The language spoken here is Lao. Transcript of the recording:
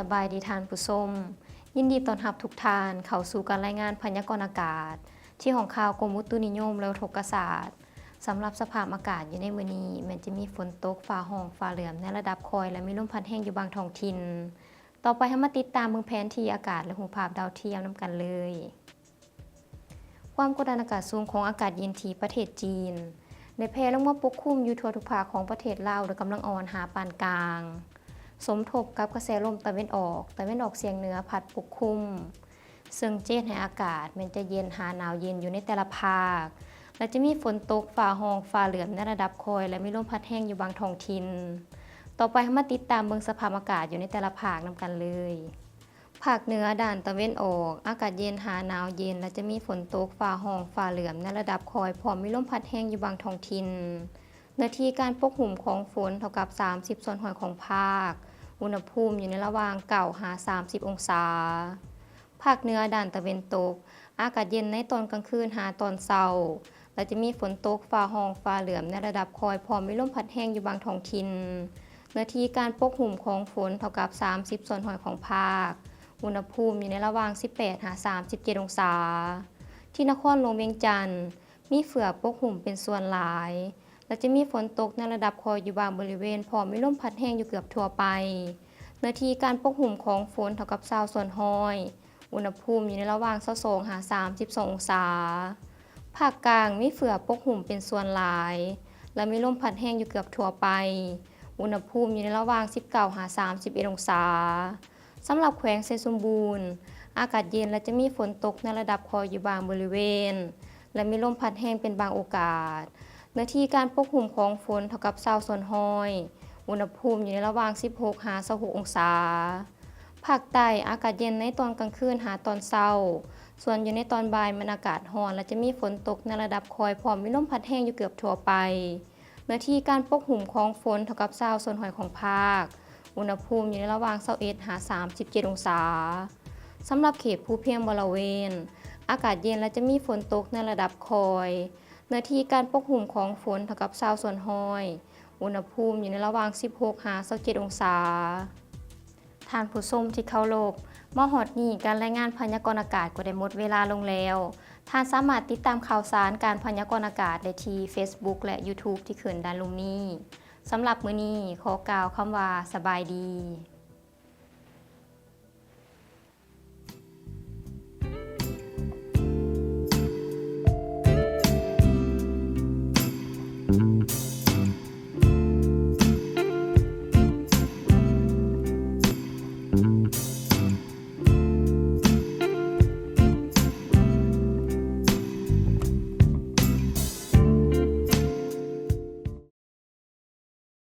ສະບາຍດີທ່ານຜູ້ຊົມ, ຍິນດີຕ້ອນຮັບທຸກທ່ານເຂົ້າສູ່ການລາຍງານພະຍາກອນອາກາດ ທີ່ຫ້ອງຂ່າວກົມອຸຕຸນິຍົມ ແລະ ອຸທົກກະສາດ. ສຳລັບສະພາບອາກາດຢູ່ໃນມື້ນີ້ ແມ່ນຈະມີຝົນຕົກ, ຟ້າຮ້ອງ, ຟ້າເຫຼືອມໃນລະດັບຄ່ອຍ ແລະ ມີລົມພັດແຮງຢູ່ບາງທ້ອງຖິ່ນ. ຕໍ່ໄປເຮົາມາຕິດຕາມເບິ່ງແຜນທີ່ອາກາດ ແລະ ຮູບພາບດາວທຽມນຳກັນເລີຍ. ຄວາມກົດດັນອາກາດສູງຂອງອາກາດເຢັນທີ່ປະເທດຈີນ ໄດ້ແຜ່ລົງມາປົກຄຸມຢູ່ທົ່ວທຸກພາກຂອງປະເທດລາວ ໂດຍກຳລັງອ່ອນຫາປານກາງ, ສົມທົບກັບກະແສລົມຕາເວັນອອກ, ຕາເວັນອອກສຽງເໜືອພັດປົກຄຸມ, ເຊິ່ງຈະເຮັດໃຫ້ອາກາດແມ່ນຈະເຢັນຫາໜາວເຢັນຢູ່ໃນແຕ່ລະພາກ ແລະ ຈະມີຝົນຕົກ, ຟ້າຮ້ອງ, ຟ້າເຫຼືອມໃນລະດັບຄ່ອຍ ແລະ ມີລົມພັດແຮງຢູ່ບາງທ້ອງຖິ່ນ. ຕໍ່ໄປເຮົາມາຕິດຕາມເບິ່ງສະພາບອາກາດຢູ່ໃນແຕ່ລະພາກນຳກັນເລີຍ. ພາກເໜືອດ້ານຕາເວັນອອກ ອາກາດເຢັນຫາໜາວເຢັນ ແລະ ຈະມີຝົນຕົກ, ຟ້າຮ້ອງ, ຟ້າເຫຼືອມໃນລະດັບຄ່ອຍ ພ້ອມມີລົມພັດແຮງຢູ່ບາງທ້ອງຖິ່ນ. ເນື້ອທີ່ການປົກຫຸ້ມຂອງຝົນເທົ່າກັບສາມສິບສ່ວນຮ້ອຍຂອງພາກ, ອຸນຫະພູມຢູ່ໃນລະຫວ່າງເກົ້າຫາສາມສິບອົງສາ. ພາກເໜືອດ້ານຕາເວັນຕົກ ອາກາດເຢັນໃນຕອນກາງຄືນຫາຕອນເຊົ້າ ແລະ ຈະມີຝົນຕົກ, ຟ້າຮ້ອງ, ຟ້າເຫຼືອມໃນລະດັບຄ່ອຍ ພ້ອມມີລົມພັດແຮງຢູ່ບາງທ້ອງຖິ່ນ. ເນື້ອທີ່ການປົກຫຸ້ມຂອງຝົນເທົ່າກັບສາມສິບສ່ວນຮ້ອຍຂອງພາກ, ອຸນຫະພູມຢູ່ໃນລະຫວ່າງສິບແປດຫາສາມສິບເຈັດອົງສາ. ທີ່ນະຄອນຫຼວງວຽງຈັນ ມີເຝືອປົກຫຸ້ມເປັນສ່ວນຫຼາຍ ແລະ ຈະມີຝົນຕົກໃນລະດັບຄ່ອຍຢູ່ບາງບໍລິເວນ ພ້ອມມີລົມພັດແຮງຢູ່ເກືອບທົ່ວໄປ. ເນື້ອທີ່ການປົກຫຸ້ມຂອງຝົນເທົ່າກັບຊາວສ່ວນຮ້ອຍ, ອຸນຫະພູມຢູ່ໃນລະຫວ່າງຊາວສອງຫາສາມສິບສອງອົງສາ. ພາກກາງມີເຝືອປົກຫຸ້ມເປັນສ່ວນຫຼາຍ ແລະ ມີລົມພັດແຮງຢູ່ເກືອບທົ່ວໄປ, ອຸນຫະພູມຢູ່ໃນລະຫວ່າງສິບເກົ້າຫາສາມສິບເອັດອົງສາ. ສຳລັບແຂວງໄຊສົມບູນ ອາກາດເຢັນ ແລະ ຈະມີຝົນຕົກໃນລະດັບຄ່ອຍຢູ່ບາງບໍລິເວນ ແລະ ມີລົມພັດແຮງເປັນບາງໂອກາດ. ເນື້ອທີ່ການປົກຫຸ້ມຂອງຝົນເທົ່າກັບຊາວສ່ວນຮ້ອຍ, ອຸນຫະພູມຢູ່ໃນລະຫວ່າງສິບຫົກຫາຊາວຫົກອົງສາ. ພາກໃຕ້ ອາກາດເຢັນໃນຕອນກາງຄືນຫາຕອນເຊົ້າ, ສ່ວນຢູ່ໃນຕອນບ່າຍແມ່ນອາກາດຮ້ອນ ແລະ ຈະມີຝົນຕົກໃນລະດັບຄ່ອຍ ພ້ອມມີລົມພັດແຮງຢູ່ເກືອບທົ່ວໄປ. ເນື້ອທີ່ການປົກຫຸ້ມຂອງຝົນເທົ່າກັບຊາວສ່ວນຮ້ອຍຂອງພາກ, ອຸນຫະພູມຢູ່ໃນລະຫວ່າງຊາວເອັດຫາສາມສິບເຈັດອົງສາ. ສຳລັບເຂດພູພຽງບໍລະເວນ ອາກາດເຢັນ ແລະ ຈະມີຝົນຕົກໃນລະດັບຄ່ອຍ. ເນື້ອທີ່ການປົກຫຸ້ມຂອງຝົນເທົ່າກັບຊາວສ່ວນຮ້ອຍ, ອຸນຫະພູມຢູ່ໃນລະຫວ່າງສິບຫົກຫາຊາວເຈັດອົງສາ. ທ່ານຜູ້ຊົມທີ່ເຄົາລົບ, ມາຮອດນີ້ການລາຍງານພະຍາກອນອາກາດກໍໄດ້ໝົດເວລາລົງແລ້ວ. ທ່ານສາມາດຕິດຕາມຂ່າວສານການພະຍາກອນອາກາດໄດ້ທີ່ Facebook ແລະ YouTube ທີ່ຂຶ້ນດ້ານລຸ່ມນີ້. ສຳລັບມື້ນີ້ ຂໍກ່າວຄຳວ່າ ສະບາຍດີ.